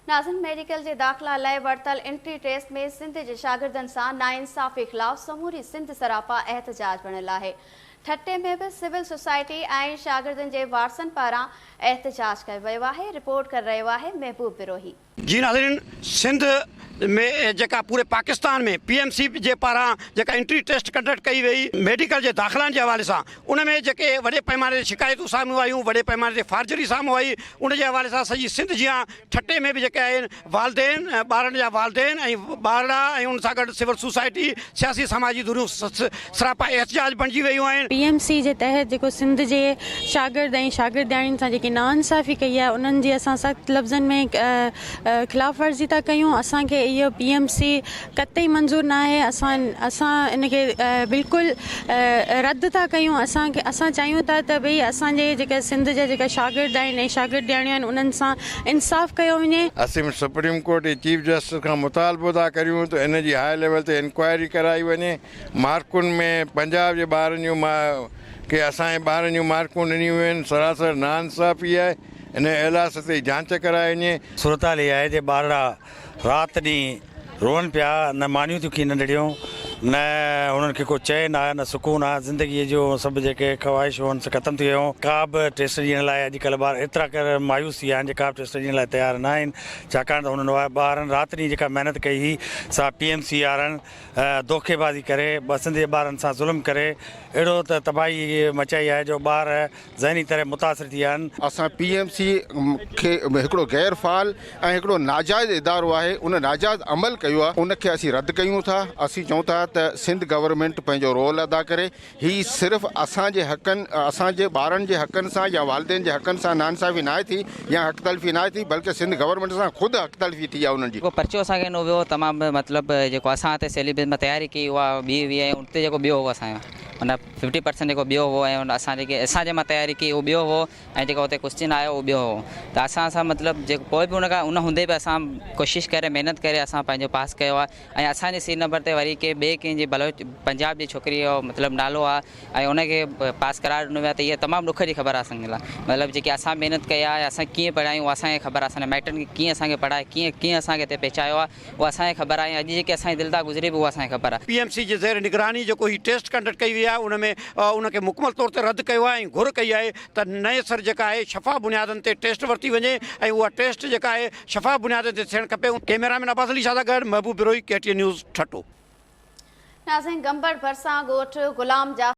ناظرين ميڊيڪل جي داخلا لاء ورتل انٽري ٽيسٽ ۾ سنڌ جي شاگردن سان ناانصافي خلاف سموري سنڌ سراپا احتجاج بڻيل آهي. ٺٽي ۾ به سول سوسائٽي ۽ شاگردن جي وارثن پاران احتجاج ڪيو ويو آهي، رپورٽ ڪري رهيو آهي محبوب بروهي. جي ناظرين سنڌ ۾ جيڪا پوري پاڪستان ۾ پي ايم سي جي پاران جيڪا انٽري ٽيسٽ ڪنڊڪٽ ڪئي وئي ميڊيڪل جي داخلائن جي حوالي سان ان ۾ جيڪي وڏي پئماني تي شڪايتون سامهون آيون، وڏي پئماني تي فارجري سامهون آئي، ان جي حوالي سان سڄي سنڌ جيان ٺٽي ۾ به جيڪي آهن والدين، ٻارن جا والدين ۽ ٻارڙا ۽ ان سان گڏ سول سوسائٽي، سياسي سماجي ڌريون سراپا احتجاج بڻجي ويون آهن. پي ايم سي جي تحت جيڪو سنڌ جي شاگرد ۽ شاگردياڻين سان جيڪي ناانصافي ڪئي آهي انهن جي اسان سخت لفظن ۾ خلاف ورزي ٿا ڪيون اسان کي اهو پي ايم سي قطعي منظور ناهي اسان اسان ان کي بلڪل رد ٿا ڪيون اسان کي اسان چاهيون ٿا ته ڀئي اسان جي جيڪا سنڌ جا جيڪا شاگرد آهن ۽ شاگردياڻيون آهن انهن سان انصاف ڪيو وڃي. اسين سپريم ڪورٽ جي چيف جسٽس کان مطالبو ٿا ڪريون ته ان جي هاء ليول تي انڪوائري ڪرائي وڃي، مارڪن ۾ پنجاب جي ٻارن جون ڪي اسان جي ٻارن جون مارڪون ڏنيون ويون آهن، سراسر ناانصافي آهي، ان اعليٰ سطحي جانچ ڪرائي وڃي. صورتحال اها آهي جي ٻارڙا رات ڏينهن روئن پيا، نه مانيون ٿيون کين ننڍڙيون، نه هنن کي ڪو چين آ، نه سڪون آ، زندگيء جون سڀ جيڪي خواهشون هن سي ختم ٿي ويون. ڪا به ٽيسٽ ڏيڻ لاء اڄڪلهه ٻار ايترا ڪر مايوس ٿي ويا آهن جي ڪا به ٽيسٽ ڏيڻ لاء تيار نه آهن، ڇاڪاڻ ته هنن ٻارن رات ڏينهن جيڪا محنت ڪئي هئي سا پي ايم سي وارن دوکيبازي ڪري سنڌ جي ٻارن سان ظلم ڪري اهڙو ته تباهي مچائي آهي جو ٻار ذهني طرح متاثر ٿي ويا آهن. اسان پي ايم سي کي هڪڙو غير فعال ۽ هڪڙو ناجائز ادارو آهي ان ناجائز عمل ڪيو آهي ان کي اسين رد ڪيون ٿا اسين چئون ٿا ته سنڌ گورنمينٽ پنهنجو رول ادا ڪري هي صرف اسان جي حقن اسان جي ٻارن جي حقن سان يا والدين جي حقن سان ناانصافي ناهي ٿي يا حق تلفي ناهي ٿي بلڪه سنڌ گورنمينٽ سان خود حق تلفي ٿي آهي انهن جي. جيڪو پرچو اسان کي ڏنو ويو تمام مطلب جيڪو اسان هتي سيليبس ۾ تياري ڪئي اها ٻي هئي ۽ اتي جيڪو ٻيو هو اسان جو معنيٰ ففٽي پرسنٽ جيڪو ٻيو هو ۽ اسان جيڪي اسان جنهن مان تياري ڪئي اهو ٻيو هو ۽ جيڪو اتي ڪوسچن آيو اهو ٻيو هو ته اسان سان مطلب جيڪو پوء به ان کان ان هوندي به اسان ڪوشش ڪري محنت ڪري اسان پنهنجو پاس ڪيو آهي ۽ اسان جي سيٽ نمبر تي وري ڪنهن ٻئي ڪنهن جي بلوچ پنجاب جي ڇوڪري جو مطلب نالو آهي ۽ ان کي پاس قرار ڏنو ويو آهي ته اها تمام ڏک جي خبر آهي اسان جي لاء مطلب جيڪي اسان محنت ڪئي آهي اسان ڪيئن پڙهيا آهيون اسان کي خبر آهي اسان جي مائٽن کي ڪيئن اسان کي پڙهائي ڪيئن ڪيئن اسان کي هتي پهچايو آهي اها اسان کي خبر آهي ۽ اڄ جيڪي اسان جي دل تان گذري به اها اسان کي خبر آهي. پي ايم سي جي زير نگراني جيڪو هي ٽيسٽ ڪنڊڪٽ ڪئي وئي آهي ان ۾ ان کي مڪمل طور تي رد ڪيو آهي ۽ گهر ڪئي آهي ته نئين سر جيڪا آهي شفاف بنيادن تي ٽيسٽ ورتي وڃي ۽ اها ٽيسٽ جيڪا آهي شفاف بنيادن تي ٿيڻ کپي. ڪئميرا مين عباس علي شاهه سان گڏ محبوب بروهي، ڪي ٽي اين نيوز، ٺٽو. ناظرين گمبٽ ڀرسان ڳوٺ غلام جعفر.